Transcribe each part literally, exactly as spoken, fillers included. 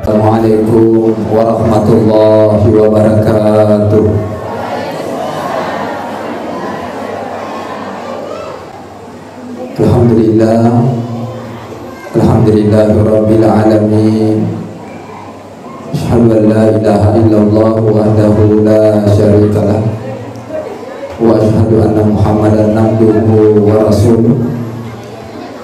Assalamualaikum warahmatullahi wabarakatuh. Alhamdulillah. Alhamdulillahirabbil alamin. Asyhadu an la ilaha illallah wahdahu la syarikalah. Wa asyhadu anna Muhammadan abduhu wa rasuluh.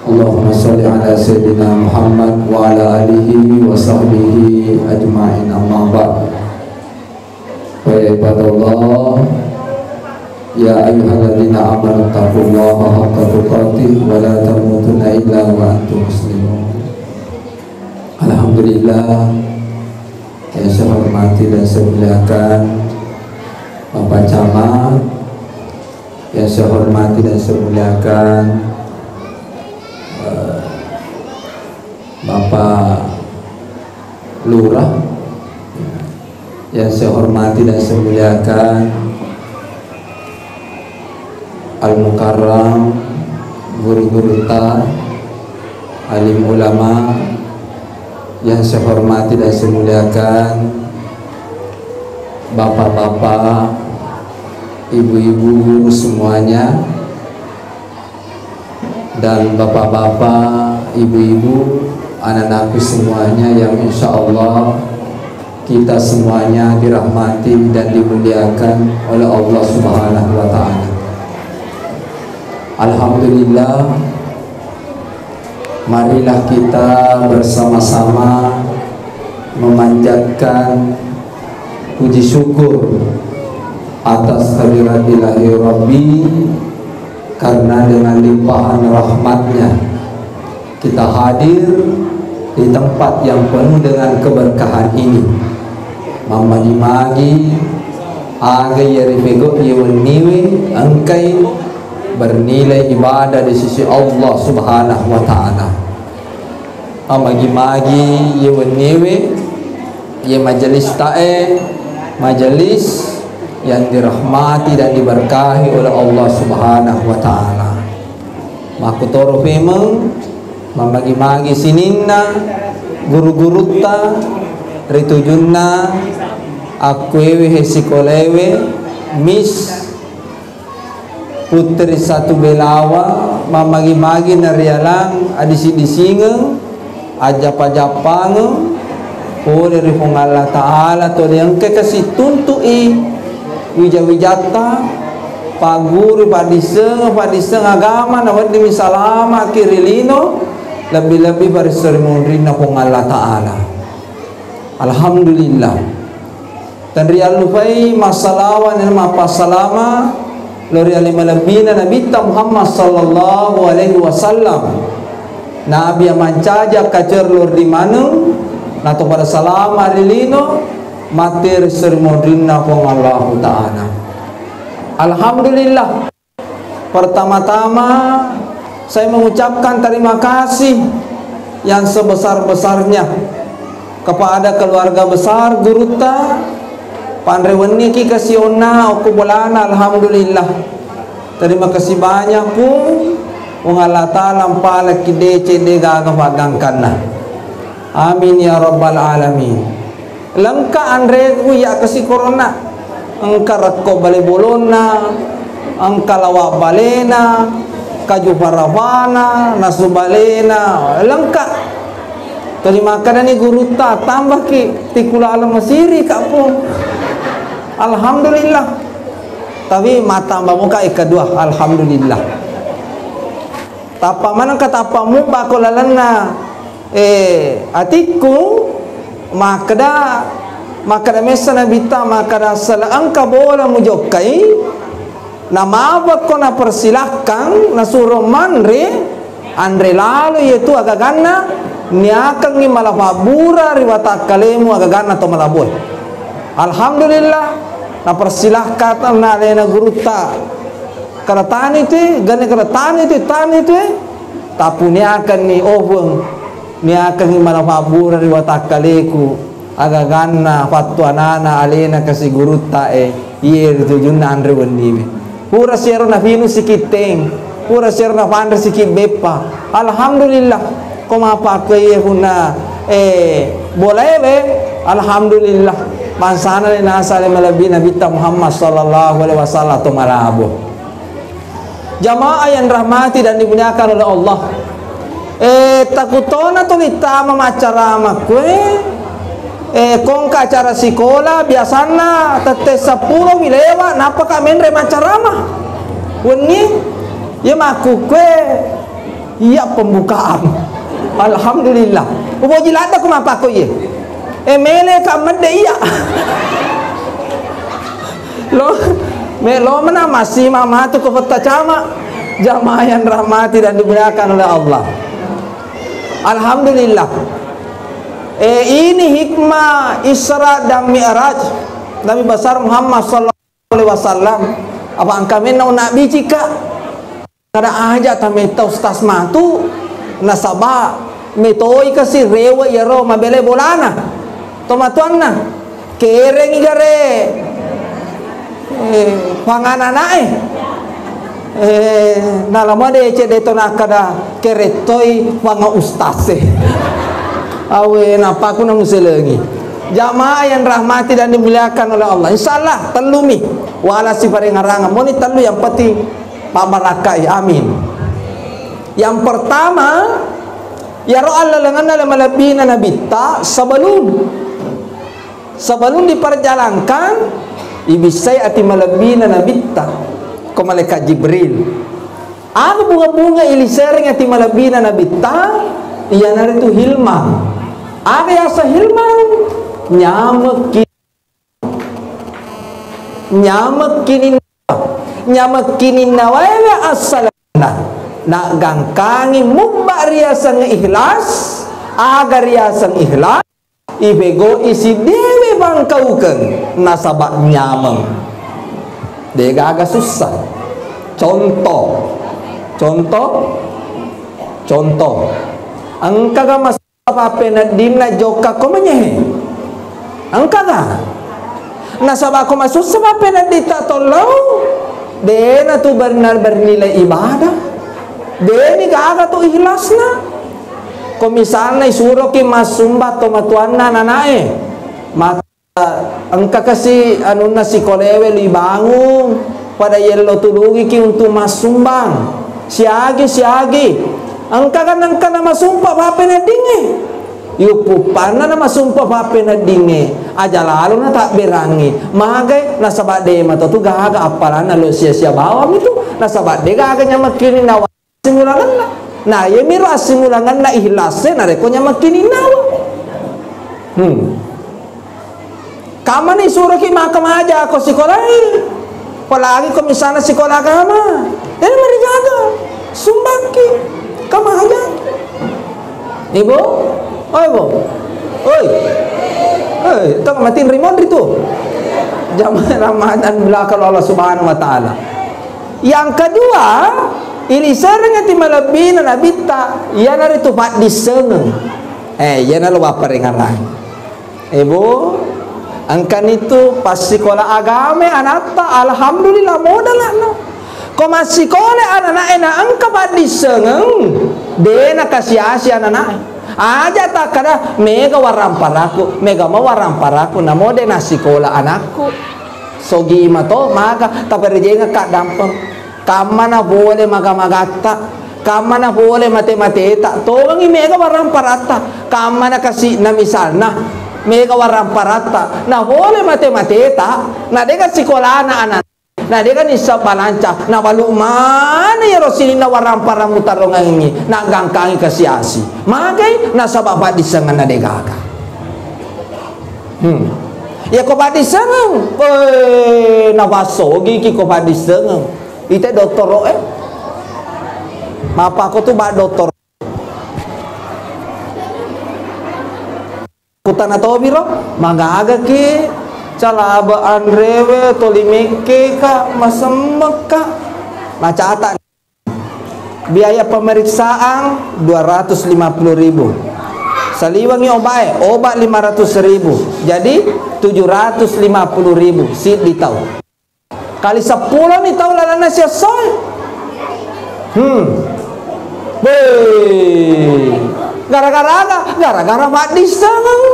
Allahumma shalli ala sayyidina Muhammad wa ala alihi wa sahbihi ajma'in, amma ba'd. Fa ya ibadallah, ya ayyuhalladzina amanu taqullaha haqqa tuqatih wa la tamutunna illa wa antum muslimun. Alhamdulillah, yang saya hormati dan saya muliakan Bapak Camat, yang saya hormati dan saya muliakan, eh, Bapak Lurah, yang saya hormati dan saya muliakan Al-Mukarram, guru-gurutta, alim ulama, yang saya hormati dan saya muliakan, bapak-bapak, ibu-ibu, guru semuanya, dan bapak-bapak, ibu-ibu, anak-anakku semuanya yang insya Allah kita semuanya dirahmati dan dimuliakan oleh Allah Subhanahu wa Ta'ala. Alhamdulillah, marilah kita bersama-sama memanjatkan puji syukur atas hadirat ilahi Rabbi, karena dengan limpahan rahmatnya kita hadir di tempat yang penuh dengan keberkahan ini. Mammagi-magi aga iya ripegau iya wenniwe engkai bernilai ibadah di sisi Allah Subhanahu wa Ta'ala. Mammagi-magi iya wenniwe, iya majelis tae, majelis yang dirahmati dan diberkahi oleh Allah Subhanahu wa Ta'ala. Makkutoro femeng, mammagi-magi sininna guru-gurutta ri tujunna akkuewe he sikolaewe, Miss Putri Satu Belawa, mammagi-magi narialang adisi-disingeng, ajjappa-jappangeng pole ri Puang Allah Ta'ala, tuli engka kasi tuntu'i wija-wijatta, pagguru, paddissengeng, paddisseng agama, naweddimi salama'ki ri lino, lebbi-lebbi barissa ri munrinna Puang Allah Ta'ala. Alhamdulillah. Tenriallupai massalawa nenna mappassalama lao ri ale malebbina Nabitta Muhammad sallallahu alaihi wasallam. Nabi yang mancaji akkacerlo ri maneng, nato pada salama ri lino, mate ri seri monrinna Puang Allahu Ta'ala. Alhamdulillah. Pertama-tama, saya mengucapkan terima kasih yang sebesar-besarnya kepada keluarga besar gurutta, panre wenniki kasionna okko bolana, alhamdulillah. Terima kasih banyak, Puang. Puang Allah Ta'ala mpalaki deceng de gaga paggangkanna. Amin ya rabbal alamin. Lengka anreku iya kasi korona. Engka rekko bale bolonna, engka lawa balena, kaju parafana, nasu balena, lengka. Tuli makkedani gurutta, tambahki tikku laleng masiri ka, Puang. Alhamdulillah. Tapi matamba muka e kedua, alhamdulillah. Tappa maneng ka tappa mubba ko lalenna, eh, atikku, makkeda, makkeda messa Nabitta, makkeda, sala engka bola mujokkai, namabekko napersilakkang, nasuro manre, anre lalo iyatu agaganna niakengngi mala fabbura ri watakkalemu agaganna to malaboe. Alhamdulillah, napersilakkatanna alena gurutta. Kada tani tu, gane kada tani tu, tani tu, tapuniakenni, oh Puang, niakengngi mala fabbura ri watakkaleku, agaganna fattuanana alena kasi gurutta e, iye ritujunna anre wenniwe. Pura siero nafinu sikitteng, pura siero nafanre sikit beppa. Alhamdulillah, ko mapakko iye punna, eh, Bolaewe, alhamdulillah, bangsana le nasale malebbi Nabitta Muhammad sallallahu alaihi wasallam to malabo. Jamaah yang dirahmati dan dimuliakan oleh Allah. Eh, takutona tuli tama maccarama kue. Eh, kongka acara sikola biasanna tette seppulo mi lewa, nappa ka menre maccarama. Wenni, ye makkukue, iya pembukaan. Alhamdulillah. Uboji ladda ku mappakko iye. Eh, mele ka medde iya. Lo, me lo mana masih mama tu ko fetta cama. Jamaah yang dirahmati dan dimuliakan oleh Allah. Alhamdulillah. Eh, ini hikmah Isra dan Mi'raj Nabi besar Muhammad sallallahu alaihi wasallam. Apa engka menna unabicika? Kada aja tametta ustaz matu, nasaba metoi kasi rewe iyaro mabele bolana. Tomatuanna, kerengi gare, eh, pangananae. Eh, nalamo dece deto nakkada kerettoi panga ustaz e. Awe, napaku namuselengi. Jamaah yang dirahmati dan dimuliakan oleh Allah. Insya Allah, tellumi. Wala siparengaranga. Moni tellu yang penting pabbarakkai. Amin. Yang pertama, iyaro allalengenna le malebbina Nabitta sebelum, sebelum diperjalankan, ibissai ati malebbina Nabitta ko malaikat Jibril. Aga bunga-bunga ilisereng ati malebbina Nabitta, iyanaritu hilmang. Aga yaseng hilmang? Nyamekki Nyamekkininnawa. Nyamekkininnawaewe assalenna. Naggangkangi mubba riaseng ikhlas, aga riaseng ikhlas, ipegau'i sidewe bangkaukeng, nasaba nyameng. Degaga sussa. Contoh. Contoh. Contoh. Engkaga mas- pappeneddinna jokka ko menyehe. Engkaga? Nasaba ko masussa pappenedditta tollau, dena tu benar bernilai ibadah. Deni gaga tu ikhlasna. Ko misalna isuroki massumba tomatuanna nanae, maka engka kasi anunna sikolewe libangung, pada yello tulungiki untuk massumbang. Siagi, siagi. Engka kan engka namasumpa pappeneddingnge. Yupuppanna namasumpa pappeneddingnge. Aja lalo natabberangngi. Magai nasaba de mato tu gaga appalanna lo sia-sia bawang itu. Nasaba de gaga nyamakkini nawa. Assimulangenna. Nah, iyemiro assimulangenna ikhlas e narekko nyamekkininnawa. Hmm. Kammani suroki maka maja ko sikolai. Apalagi ko misalna sikola agama. Jadi marigaga. Sumbangki. Kamaja. Ibu? Oi, Bu. Oi. Oi, tong matin rimon ritu. Jamaah Ramadan belakang Allah Subhanahu wa Ta'ala. Yang kedua, ilisereng ati malebbina Nabitta, iyanaritu paddissengeng. Eh, iyana lo wapparengarang. Ibu, engkanitu passikola agame anatta, alhamdulillah modalakna. Ko massikola anana'e na engka paddissengeng, de nakasi-asi anana'e. Aja takkada mega waramparaku, mega ma waramparaku, namo de nassikola anakku. Sogi mato, maka taperejengekka dampeng. Kammana pole maga-magatta, kammana pole mate-mateta, tongengi mega waramparatta. Kammana kasi'na misalna, mega waramparatta, na pole mate-mateta, na dega sikolana ana, na dega nisseng balanca, na balu mana iyaro sininna warampara mutarongengi, na gangkangi kasi-asi. Magai nasaba paddissengenna degaga. Hmm. Iya ko paddissengeng, eh, napassogiki ko paddissengeng. Ite dottoro e. Mapako tu ba dottoro. Kutana tobiro, magagaki calaba anrewe toli mekke ka masemmekka. Macata. Biaya pemeriksaan dua ratus lima puluh ribu. Saliwengi obae, obat lima ratus ribu. Jadi tujuh ratus lima puluh ribu siddi tau. Kali seppulo ni tau lalanna siassoe. Hmm. Weh. Gara-gara aga? Gara-gara paddissengeng.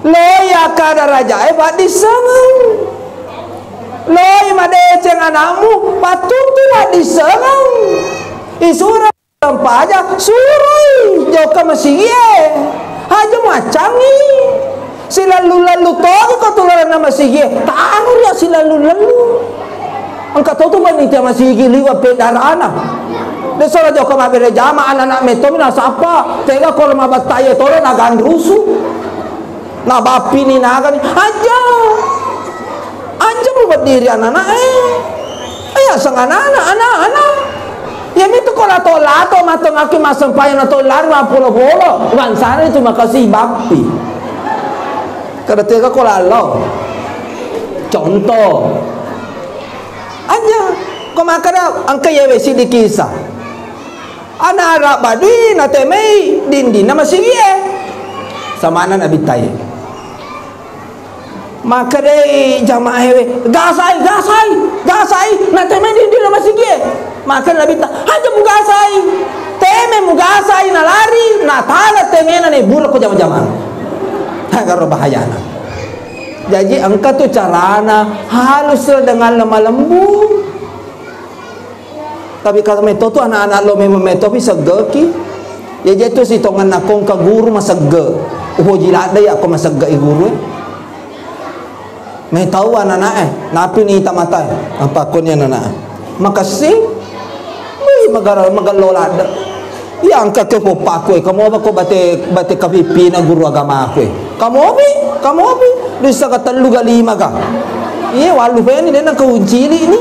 Loi akka darajae paddissengeng. Loi madeceng anakmu, pattuntu paddissengeng. Isuro sempajang, suroi jokka masigie. Aja muaccangi. Silallu-lallu togi ko tularanna masigie. Taro ria silallu-lallu. Engka to tu panitia masigi liwa peddarana. De sala jokka mabbere jama, anak-anak mettomi nasappa. Tega ko mabattaie tolo naganrusu. Nabappini nagani. Aja. Aja mubeddiri anak-anak e. Iya sang anak-anak, anak-anak. Iya mitu ko lato-lato matengaki massempajang nato lari mappolo-polo. Bangsana itu makasi bappi. Kada tega ko lallo. Contoh. Aja. Ko makkada engka iyawe siddi kisah. Ana arabba dui natemei dindinna masigie. Samana Nabittae. Makkedai jamaewe, "Gasai, gasai, gasai, natemei dindinna masigie." Makkeda Nabitta, "Aja mugasai. Teme mugasai nalari, natala temena naibura ko jama-jamang." Hagaro bahayana. Jaji engka tu carana halus dengan lemah lembut. Tapi kata metto tu anak-anak lo memang metto pi seggeki. Ya je tu sitongenna ko engka guru masegge. Uhoji ladde ya ko masegge i guru e. Metau anak-anak e, napi ni tamata e. Apa ko ni anak-anak e? Makessing. Wih, magara magello ladde. Iya engka ke poppaku e, kamu apa ko bate bate kapippina guru agamaku e. Kamu opi, kamu opi. Dissa ka tellu ga lima ga. Iya, wallu peni dena kau cili ni.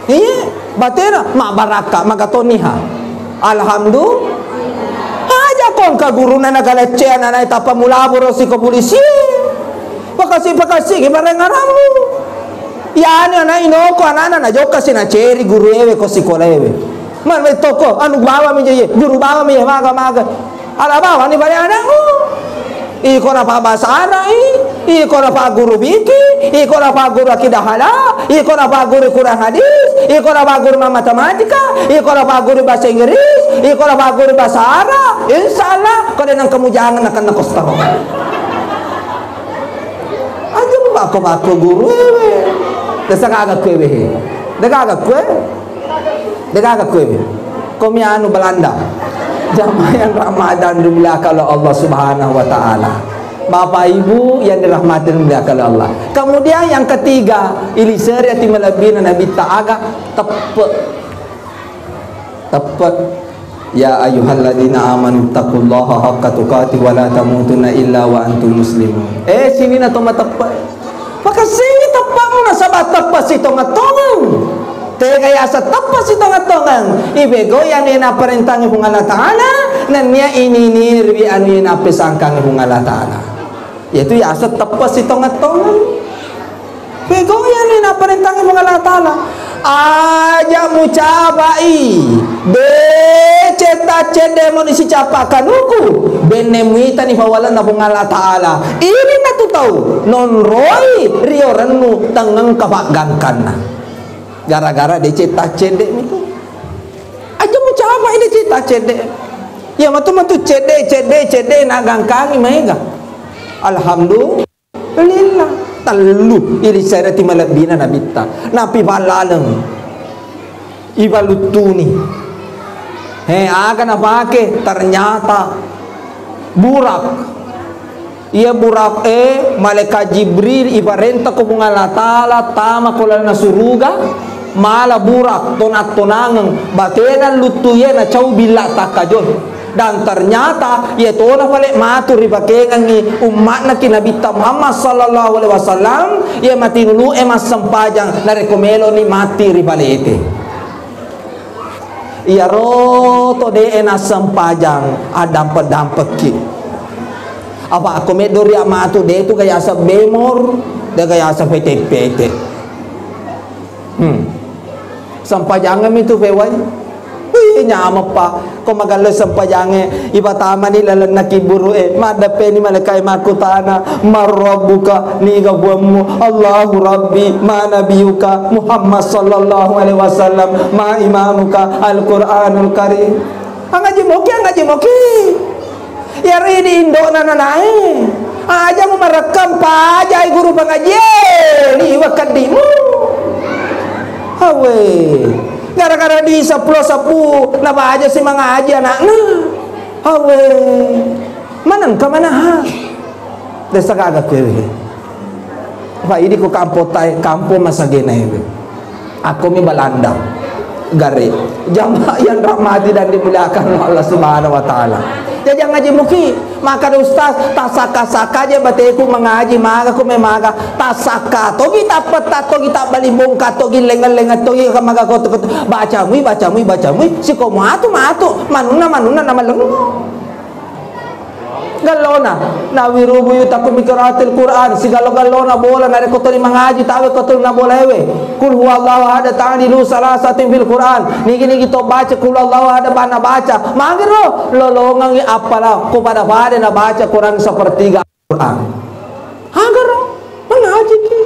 Iya, batena mabbarakka, magatoniha. Alhamdulillah. Aja ko engka guruna nagalecce anana tappa mulaboro siko polisi. Pakasi-pakasi ki marengarammu. Yani anak inoko anana najokka si naceri guru ewe ko sikola ewe. Man toko anu bawa mi je, guru bawa mi maga-maga. Ala bawani pale anakmu. Iko na pa bahasa Arab i, iko na pa guru fikih, iko na pa guru akidah halal, iko na pa guru Quran hadis, iko na pa guru matematika, iko na pa guru bahasa Inggris, iko na pa guru bahasa Arab. Insya Allah, ko de nang kamu jangan akan nakos taro. Aja bako-bako guru ewe. Desa kaga kue wehe. Desa kaga kue. Degaga kue. Komi anu Belanda. Jamaah yang Ramadan dimuliakan oleh Allah Subhanahu wa Ta'ala. Bapak Ibu yang dirahmati dan dimuliakan oleh Allah. Kemudian yang ketiga, iliseri ati malebbina Nabitta aga teppe. Teppe. Ya ayyuhalladzina amanu taqullaha haqqa tuqatih wa la tamutunna illa wa antum muslimun. Eh, sini na to mateppe. Pakasini teppamu nasaba teppe sitongeng-tongeng. Tega yasa teppe sitongeng-tongeng. Ibegoi anu naparentangi Puang Allah Ta'ala, nennia ini-ini riwi anu napesangkangi Puang Allah Ta'ala. Yaitu yasa teppe sitongeng-tongeng. Pegau iyani naparentangi Puang Allah Ta'ala. Aja mucabai deceng taccedde moni sicappa kanuku, benne muitani pawalenna Puang Allah Ta'ala. Ini natu tau nonroi rio rennu tengengka paggangkanna. Gara-gara deceng taccedde mitu. Aja mucabai deceng taccedde. Iya matu-matu cedde, cedde, cedde nagangkangi maega. Alhamdulillah. Lillah. Tellu, ilisereti malebbina Nabitta. Napi pallaleng. Ibaluttuni. He, aga napake? Ternyata burak. Iya burak e, malaikat Jibril iparenta ko Puang Allah Ta'ala tama ko lalenna suruga, mala burak, tonang-tonangeng, batena luttu iya nacau billa takkajo. Dan ternyata, iya tona pale matu ripakengengngi umma'na ki Nabitta Muhammad sallallahu alaihi wasallam, iya matinulu'e massempajang, narekko meloni matti ripalete. Iyaro to de'e nassempajang, addampe-dampekki. Apa ko meddo ria matu, de tu gayasa bemor, de gayasa pete-pete. Hmm. Sempajangeng mi tu fewai. Wih, nyameppa. Ko magalle sempajange, ipatamani lalenna kibburu'e, maddeppeni malaikae makkutana, "Man rabbuka?" Niga puammu? "Allahu rabbi." "Ma nabiyuka?" "Muhammad sallallahu alaihi wasallam." "Ma imamuka?" "Al-Qur'anul Karim." Angaji moki, angaji moki. Iyaro idi indo'na nanae. Aja mu marekkang pajai guru pangajié, liwa keddimu. Hawe. Gara-gara di seppulo sebbu, nabaja si mangaji anakna. Hawe. Manengka manaha. Desa gaga kuewe. Fa idi ko kampong tae, kampong masagena ewe. Akkomi Balanda. Gare. Jamaah yang rahmati dan dimuliakan oleh Allah Subhanahu wa Ta'ala. Jaji ngaji muki, maka ustaz, tasaka-saka je bateku mengaji, maga ku memaga, tasaka togi, tapetta togi, tabbali bongka togi, lenga-lenga togi, kamaga kotu-kotu, baca mui, baca mui, baca mui, siko matu, matu, manunna, manunna, nama lengo. Gallona, nawirubu yutaku mikiratil Quran, sigallo-gallona bola, narekko toli mangaji, tawe ko toli na bola ewe. Kul huwallahu ahad, ta'dilu salasatin fil Quran. Nigi-nigi to baca kul huwallahu ahad, bana baca. Magero, lolongangi appala, ko pada-pada na baca Quran sepertiga Quran. Agaro, mangajiki.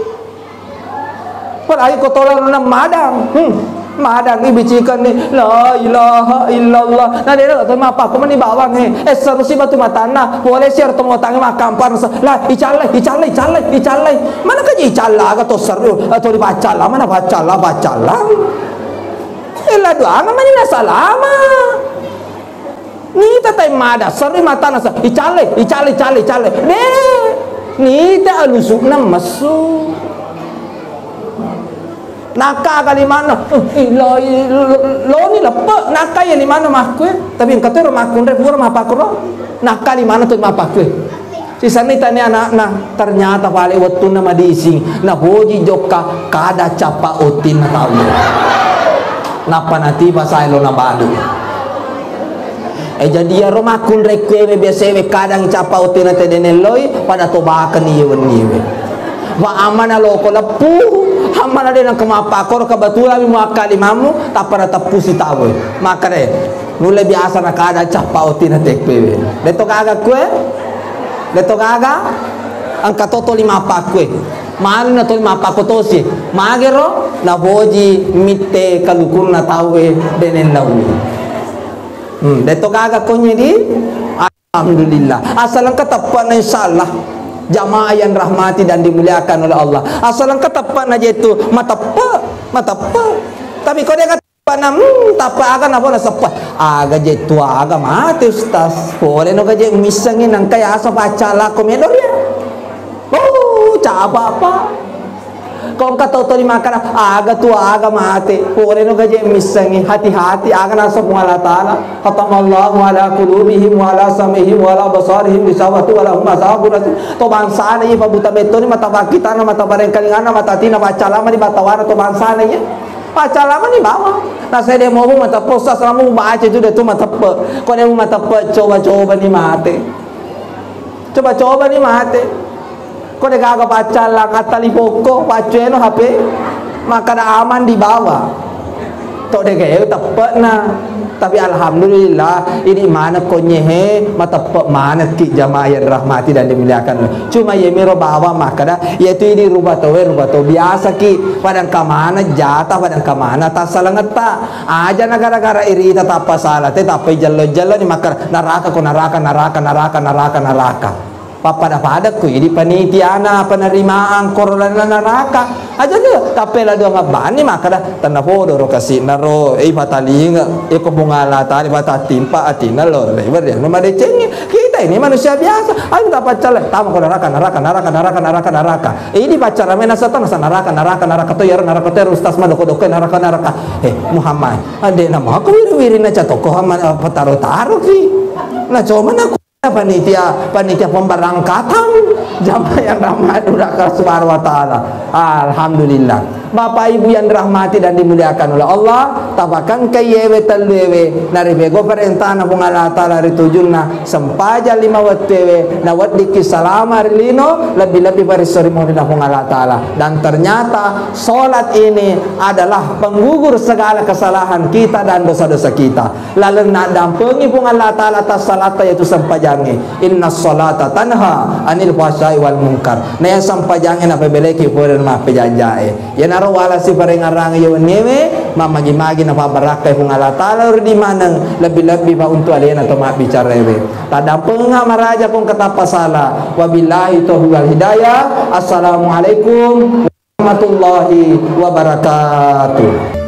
Padahal ko tolong nang madang. Hmm. Madang ibicikan ni la ilaha illallah. Nah, dia tu mapa aku meni bawang he. Eh, seru si batu matanna. Boleh siar tong otangi makampan. Lah, icallai, icallai, icallai, icallai. Mana kaji icalla aga to seru atau dibaca lah, mana baca lah, baca lah. Eh, la doang mani na salama. Nita tai mada, serri matana sa, icalle, icalle, icalle, icalle. De, nita alusukna messu. Nakka aga limanna, eh, ilo, ilo, loni leppe, nakka iya limanna makkue, tapi engka tero makkunre pura mapakro, nakka limanna tu mapakue. Sisenni tania anakna, ternyata pale wettunna madising, napoji jokka kada cappa ottinna tau. Nappa natiba saelo nabalu. Eh, jadi iyaro makkunrai kuewe biasaewe kadang cappa ottinna tede nelloi, pada tobakeni iye wenniewe. Wa ammana loko leppu, ammana de nengka mappakoro kebetulan mi muakkalimammu, tappa nateppusi tauwe. Makkeda, nulle biasa nakada cappa ottinna tekkuewe. Deto gaga kue? Deto gaga? Engka to toli mappakkue. Manu na toli mappakko tosi. Magero napoji mitte kalukunna tauwe deneng naui. Hmm, deto gaga konye di? Alhamdulillah. Asal engka teppe'na, insyaallah. Jamaah yang rahmati dan dimuliakan oleh Allah. Asal engka teppe'na jetu, mateppe, mateppe. Tapi ko de Pana, hmm, tappa aga napona seppa. Aga je tu aga mate, Ustaz. Pole no gaje missengi nangka yasa paccala ko medoria. Oh, caba apa? Ko engka tau toli makkada, aga tu aga mate. Pole no gaje missengi, hati-hati aga naso Puang Allah Taala. Khatamallahu ala qulubihim wa ala sam'ihim wa ala absarihim ghishawatun wa lahum adzabun adzim. To bangsana iye pabuta bettoni mata pakkitana, mata parengkalinganna, mata atina, paccalama di batawana to bangsana iye. Paccallamani bawang. Nasede mobu mateppe, Ustaz, lamu baca itu de tu mateppe. Ko de mu mateppe, coba-coba ni mate. Coba-coba ni mate. Ko de gaga paccallang, attalipokko, paccueno H P. Makkada aman di bawah. To de gaga teppe'na. Tapi alhamdulillah, ini mana konyehe, mateppe manekki jamaah yang rahmati dan dimuliakan. Cuma yemiro bawang makkada, yaitu ini rupa towe, rupa to biasa ki, pada engka maneng jata, pada engka maneng tassalangetta. Aja na gara-gara irita tappa sala, te tappa ijello-jello ni makkada, naraka ko naraka, naraka, naraka, naraka, naraka. Pappada-pada ko idi panitiana penerimaan korolana naraka. Aja tu, tappela dua mabbani makkada, tenna podo ro kasi naro, eh, patalinga, eh, ko Puang Allah Taala, patatimpa atina lo, lebar ya, no madecengi. Kita ini manusia biasa. Ayo kita paccalai. Tama ko neraka, neraka, neraka, neraka, neraka, neraka. Eh, ini pacara mena setan, nasa neraka, neraka, neraka. To yaro neraka, to yaro ustaz madoko-doko neraka, neraka. Eh, Muhammad. Ade nama aku wiri-wiri na catoko hama, eh, petaro-taro ki. Nah, cuma aku panitia, panitia pemberangkatan jamaah yang rahmati Allah Subhanahu wa Ta'ala. Alhamdulillah. Bapak Ibu yang dirahmati dan dimuliakan oleh Allah, tapakangkai yewe tellu ewe, naripego parentana Puang Allah Taala ri tujunna, sempajang lima wettu ewe, naweddikki salama ri lino, lebbi-lebbi parisori murina Puang Allah Taala. Dan ternyata salat ini adalah penggugur segala kesalahan kita dan dosa-dosa kita. Lalenna dampengi Puang Allah Taala tassalatta yaitu sempajang Inna salata tanha anil fahsyai wal munkar. Na iya sampajangnge napabeleki pole mappejajjae. Iyanaro wala siparengarang iya wenniewe, mammagi-magi napabbarakkai Puang Allah Taala ri maneng, lebbi-lebbi pa untu alena to mabbicaraewe. Taddampenga maraja ko engka tappa sala. Wabillahi taufiq wal hidayah. Assalamualaikum warahmatullahi wabarakatuh.